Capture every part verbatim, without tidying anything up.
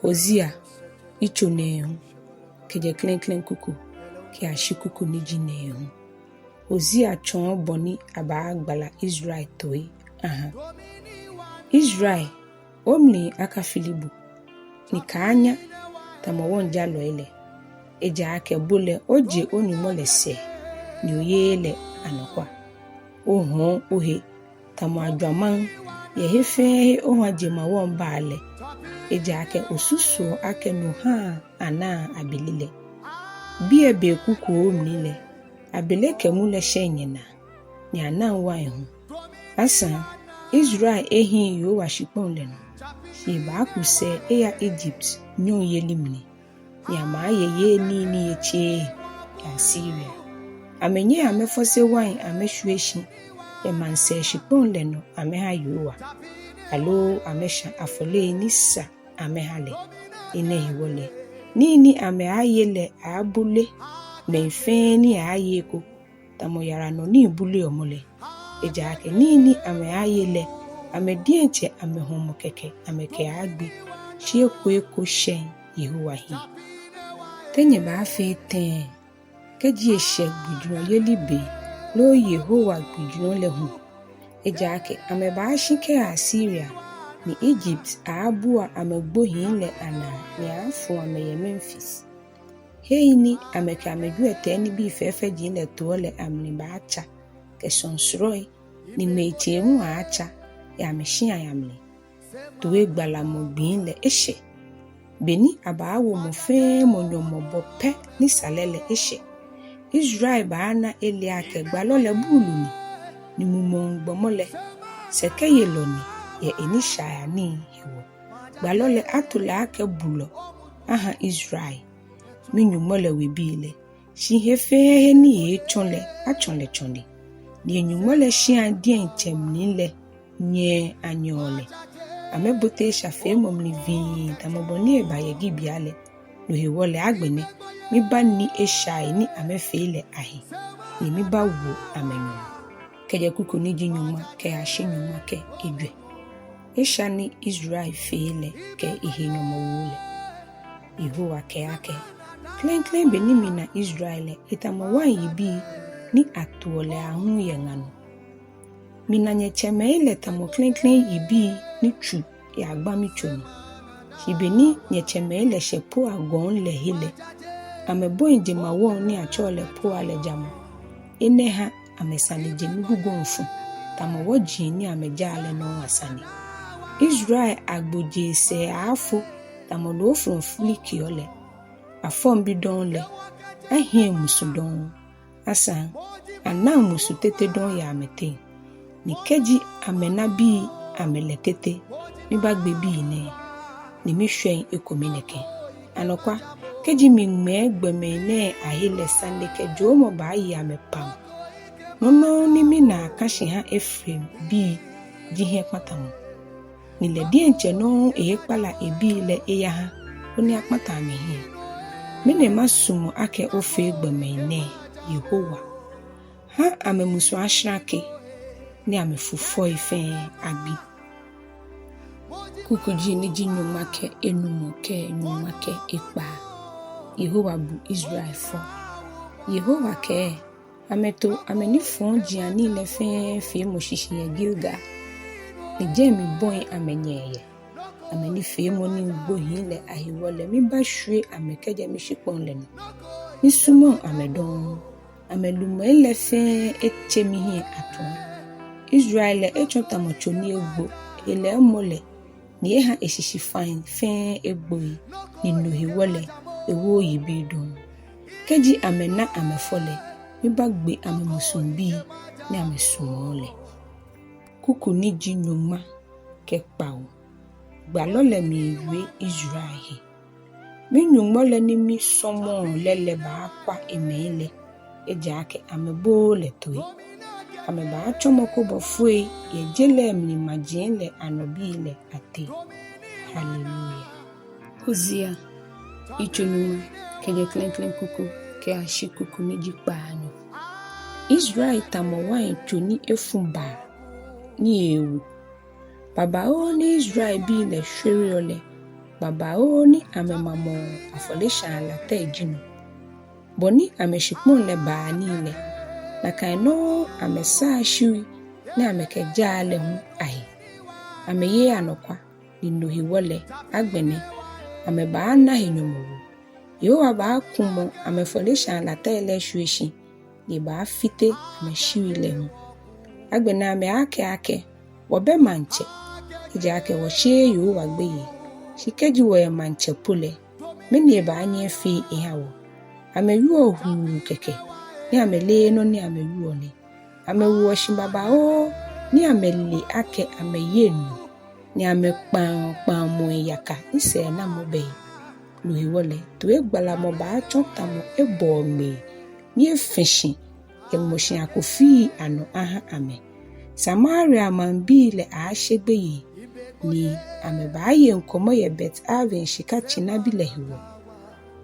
Hosea yitso nɛɛhu, kɛjɛ klɛŋklɛŋ kuku kɛyashi kuku ni ji nɛɛhu. Hosea tsɔɔ bɔ ni abaagbala Israel toi aha. Israel, omli akafili bo, ni kaanya tamɔ wɔŋjalɔi lɛ. Ejaakɛ bo lɛ oje o-Nyɔŋmɔ lɛ sɛɛ, ni oyeee lɛ anɔkwa. Ohɔɔ ohe tamɔ ajwamaŋ yɛ he fɛɛ he oha jemawɔŋ Baal lɛ. Ejaakɛ osusuɔ akɛ no haa anaa abele lɛ. Biɛ be kukuoo mli lɛ, abele kɛ mu lɛ shɛŋ nyɛnaa, ni anaŋ wain hu. Asaŋ Israel ehiŋ Yehowa shikpɔŋ lɛ nɔ, shi ebaaku sɛɛ eya Egypt nyɔŋyeli mli, ni amɛaaye yei nii ni etseee yɛ Asiria. Amɛnyɛŋ amɛfɔse wain amɛshwie shi yɛ maŋsɛɛ shikpɔŋ lɛ nɔ amɛha Yehowa, aloo amɛshã afɔlei ni sa amɛha lɛ. Enɛ hewɔ lɛ, nii ni amɛaaye lɛ aaabule mɛi fɛɛ ni aaaye eko, tamɔ yara nɔ nii buleɔ mɔ lɛ. Ejaakɛ nii ni amɛaaye lɛ, amɛ diɛŋtsɛ amɛhɔmɔ kɛkɛ amɛkɛaagbe, shi eko eko shɛŋ Yehowa hiɛ. Te nyɛbaafee tɛŋŋ kɛji eshɛ gbijurɔyeli be loo Yehowa gbijurɔ lɛ hu? Ejaakɛ amɛbaashi kɛya Asiria, ni Egypt aaabua amɛgbohii lɛ anaa ni aaafu amɛ yɛ Memfis. Hei ni amɛkɛ amɛjwiɛtɛi nibii fɛfɛji lɛ toɔ lɛ amli baatsa kɛ sɔnsɔrɔi, ni ŋmɛitsei hu aaatsa yɛ amɛshiai amli. Toigbalamɔ gbii lɛ eshɛ, be ni abaawo mɔ fɛɛ mɔ nyɔmɔ bɔ pɛ ni sa lɛ lɛ eshɛ. Israel baana ele akɛ gbalɔ lɛ buulu ni, ni mumɔŋ gbɔmɔ lɛ, sɛkɛyelɔ ni yɛ enishaianii hewɔ. Gbalɔ lɛ ato lɛ akɛ bulɔ aha Israel, mi-Nyɔŋmɔ lɛ webii lɛ. Shi he fɛɛ he ni eeetsɔ lɛ, atsɔ lɛ tsɔne, ni e-Nyɔŋmɔ lɛ shia diɛŋtsɛ mli lɛ nyɛɛ anyɛɔ lɛ. Amɛbote eshafeemɔ mli vii tamɔ bɔ ni eba yɛ Gibea lɛ. No hewɔ lɛ agbɛnɛ mibani eshai ni amɛfee lɛ ahe, ni mibawo amɛ nyɔmɔ. Kɛjɛ kuku ni ji nyɔŋma kɛyashi nyɔŋma kɛ ejwɛ. Esha ni Israel fee lɛ kɛ ehe nyɔmɔwoo lɛ. Yehowa kɛɛ akɛ, klɛŋklɛŋ be ni mina Israel lɛ, etamɔ wain yibii ni atoɔ lɛ aahu yɛ ŋa nɔ. Mina nyɛtsɛmɛi lɛ tamɔ klɛŋklɛŋ yibii ni tsu yɛ agbãmi tso nɔ. Shi be ni nyɛtsɛmɛi lɛ shɛ Peor gɔŋ lɛ he lɛ, amɛbɔi jemawɔŋ ni atsɛɔ lɛ Peor lɛ jamɔ. Enɛ ha amɛsane je migugɔŋ fu, tamɔ wɔji ni amɛjaa lɛ nɔŋŋ asane. Israel agbojee sɛɛ aaafo tamɔ loofɔlɔ filikiɔ lɛ. Afɔŋ bi dɔŋŋ lɛ, ahiɛŋ musu dɔŋŋ. Asaŋ anaŋ musu tete dɔŋŋ yɛ amɛteŋ. Ni kɛji amɛna bii amɛlɛ tete, mibagbe bii nɛɛ, ni mishwɛŋ ekome nɛkɛ. Anɔkwa, kɛji miŋmɛɛ gbɔmɛi nɛɛ ahe lɛ, sane kɛ joomɔ baaye amɛ pam. Nɔ nɔŋŋ ni minaa kã shi ha Efraimbii ji hiɛkpatamɔ. Ni lɛ diɛŋtsɛ nɔŋŋ eeekpala ebii lɛ eyaha, koni akpata amɛhiɛ. Mɛni masumɔ akɛ ofee gbɔmɛi nɛɛ, Yehowa? Ha amɛmusu ashrake, ni amɛfufɔi fɛɛ agbi. Kukuji ni ji nyɔŋma kɛ enumɔ kɛ nyɔŋma kɛ ekpaa. Yehowa bu Israel fɔ. Yehowa kɛɛ, amɛto amɛnifɔjianii lɛ fɛɛ feemɔ shishi yɛ Gilgal, ni jɛi mibɔi amɛnyɛɛ yɛ. Amɛnifeemɔnii gbohii lɛ ahewɔ lɛ, mibashwie amɛ kɛjɛ mishikpɔŋ lɛ nɔ. Misumɔŋ amɛ dɔŋŋ. Amɛlumɛi lɛ fɛɛ etse mihiɛ atua. Israel lɛ etsɔ tamɔ tso ni egbo, elɛɛmɔ lɛ, ni eha eshishi fai fɛɛ egboi, ni no hewɔ lɛ, ewooo yibii dɔŋŋ. Kɛji amɛna amɛfɔ lɛ, mibagbe amɛmusuŋbii ni amɛsumɔɔ lɛ. Kuku ni ji nyɔŋma kɛ kpawo. Gbalɔ lɛ miiwie Israel he. Mi-Nyɔŋmɔ lɛ ni misɔmɔɔ lɛ lɛ baakwa emɛi lɛ, ejaakɛ amɛbooo lɛ toi. Amɛbaatsɔmɔ kobɔfoi yɛ je lɛ mli maji lɛ anɔ bii lɛ ateŋ. Haleluya. Hosea yitso nyɔŋma, kɛjɛ klɛŋklɛŋ kuku kɛyashi kuku ni ji kpaanyɔ. Israel tamɔ wain tso ni efu baa ni eewu. Babaoo ni Israelbii lɛ shwereɔ lɛ, babaoo ni amɛmamɔɔ afɔleshaa latɛi ji no. Bɔ ni amɛshikpɔŋ lɛ baa nii lɛ, nakai nɔŋŋ amɛsaa shiui ni amɛkɛjaa lɛ hu ahe. Amɛyeee anɔkwa, ni no hewɔ lɛ, agbɛnɛ amɛbaana he nyɔmɔwoo. Yehowa baakumɔ amɛfɔleshaa latɛi lɛ eshwie shi, ni ebaafite amɛshiui lɛ hu. Agbɛnɛ amɛaakɛɛ akɛ, wɔbɛ maŋtsɛ, ejaakɛ wɔsheee Yehowa gbeyei. Shi kɛji wɔyɛ maŋtsɛ po lɛ, mɛni ebaanyɛ efee eha wɔ? Amɛwieɔ huu kɛkɛ, ni amɛleee nɔ ni amɛwieɔ lɛ. Amɛwoɔ shi babaoo, ni amɛle akɛ amɛyeŋ nɔ, ni amɛkpaŋɔ kpaŋmɔi yaka ni sɛɛnamɔ bɛ he. No hewɔ lɛ, toigbalamɔ baatsɔ tamɔ ebɔɔ ŋmei, ni efɛ̃ shi yɛ ŋmɔshi akofii anɔ aha amɛ. Samaria maŋbii lɛ aaashe gbeyei, ni amɛbaaye ŋkɔmɔ yɛ Bet-Aven shika tsinabi lɛ hewɔ.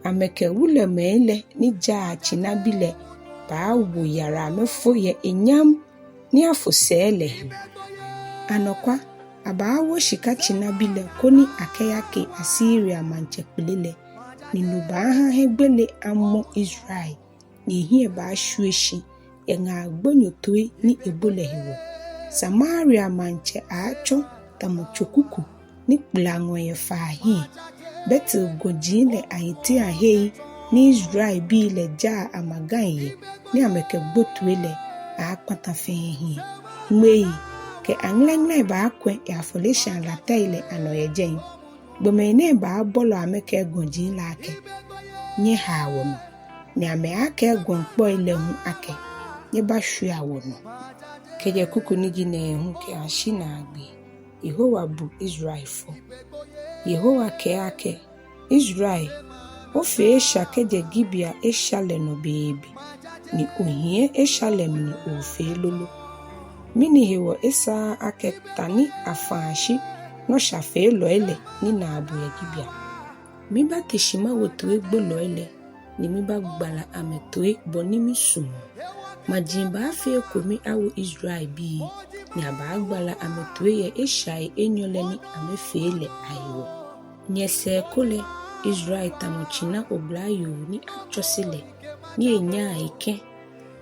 Amɛkɛ wulɔmɛi lɛ ni jaa tsinabi lɛ baawo yara amɛfo yɛ enyam ni afo sɛɛ lɛ hewɔ. Anɔkwa, abaawo shika tsinabi lɛ koni akɛyake Asiria maŋtsɛ kpele lɛ, ni no baaha hiɛgbele amɔ Israel, ni ehiɛ baashwie shi yɛ ŋaa gbonyo toi ni ebo lɛ hewɔ. Samaria maŋtsɛ aaatsɔ tamɔ tso kuku ni kplaŋɔ yɛ faa hiɛ. Betel gɔji lɛ ayiteiaŋ hei ni Israelbii lɛ jaa amagai yɛ ni amɛkɛgbo toi lɛ aaakpata fɛɛ hiɛ. Ŋmei kɛ aŋlɛŋlɛi baakwɛ̃ yɛ afɔleshaa latɛi lɛ anɔ yɛ jɛi. Gbɔmɛi nɛɛ baabolɔ amɛkɛɛ gɔji lɛ akɛ, nyɛhaa wɔnɔ, ni amɛaakɛɛ gɔŋkpɔi lɛ hu akɛ, nyɛbashwiea wɔnɔ. Kɛjɛ kuku ni ji nɛɛhu kɛyashi naagbee. Yehowa bu Israel fɔ. Yehowa kɛɛ akɛ, Israel, ofee esha kɛjɛ Gibea esha lɛ nɔ beebe, ni ohiɛ esha lɛ mli oofee lolo. Mɛni hewɔ esaaa akɛ ta ni afãa shi nɔshafeelɔi lɛ ninaa bo yɛ Gibea? Mibate shi mawo toigbolɔi lɛ, ni mibagbala amɛtoi bɔ ni misumɔɔ. Maji baafee ekome awo Israelbii, ni abaagbala amɛtoi yɛ eshai enyɔ lɛ ni amɛfee lɛ ahewɔ. Nyɛsɛɛ ko lɛ, Israel tamɔ tsina oblayoo ni atsɔse lɛ, ni enyaa ekɛ̃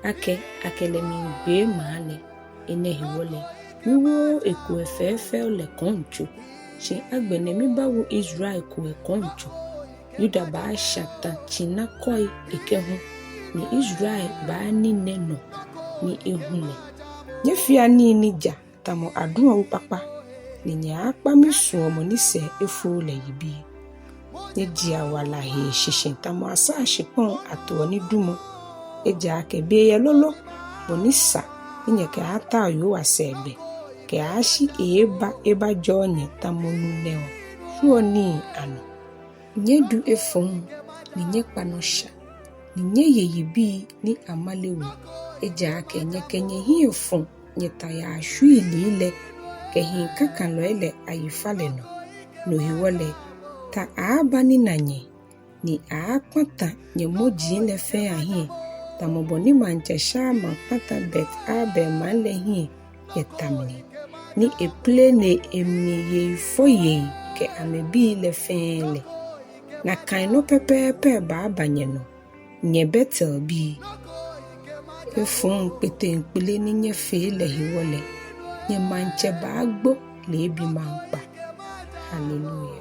akɛ akɛ lɛ miigbee maŋ lɛ. Enɛ hewɔ lɛ, miwooo ekuɛ fɛɛfɛo lɛ kɔŋtso, shi agbɛnɛ mibawo Israel kuɛ kɔŋtso. Yuda baashã tã tsina kɔi ekɛhu, ni Israel baaninɛ nɔ ni ehu lɛ. Nyɛfea nii ni ja tamɔ aduɔ wu kpakpa, ni nyɛaakpa misuɔmɔ ni sɛɛ efooo lɛ yibii. Nyɛjiea wala hee shishi tamɔ asaa shikpɔŋ atoɔ nidumɔ. Ejaakɛ be yɛ lolo, bɔ ni sa ni nyɛkɛaatao Yehowa sɛɛgbɛ, kɛyaashi eeeba ebajɔɔ nyɛ tamɔ nu nɛɔ shwieɔ nii anɔ. Nyɛdu efɔŋ, ni nyɛkpa nɔ sha, ni nyɛye yibii ni amale wo, ejaakɛ nyɛkɛ nyɛhiɛ fɔ̃ nyɛtayaa shwiilii lɛ kɛ hii kãkãlɔi lɛ ayifalɛ nɔ. No hewɔ lɛ, ta aaabanina nyɛ, ni aaakpata nyɛmɔji lɛ fɛɛ ahiɛ, tamɔ bɔ ni maŋtsɛ Shalman kpata Bet-Arbel maŋ lɛ hiɛ yɛ ta mli, ni eplenee emli yei fɔyei kɛ amɛbii lɛ fɛɛ lɛ. Nakai nɔ pɛpɛɛpɛ baaba nyɛnɔ, nyɛ Betelbii. Efɔŋ kpeteŋkpele ni nyɛfee lɛ hewɔ lɛ, nyɛmaŋtsɛ baagbo leebi maŋkpa. Haleluya.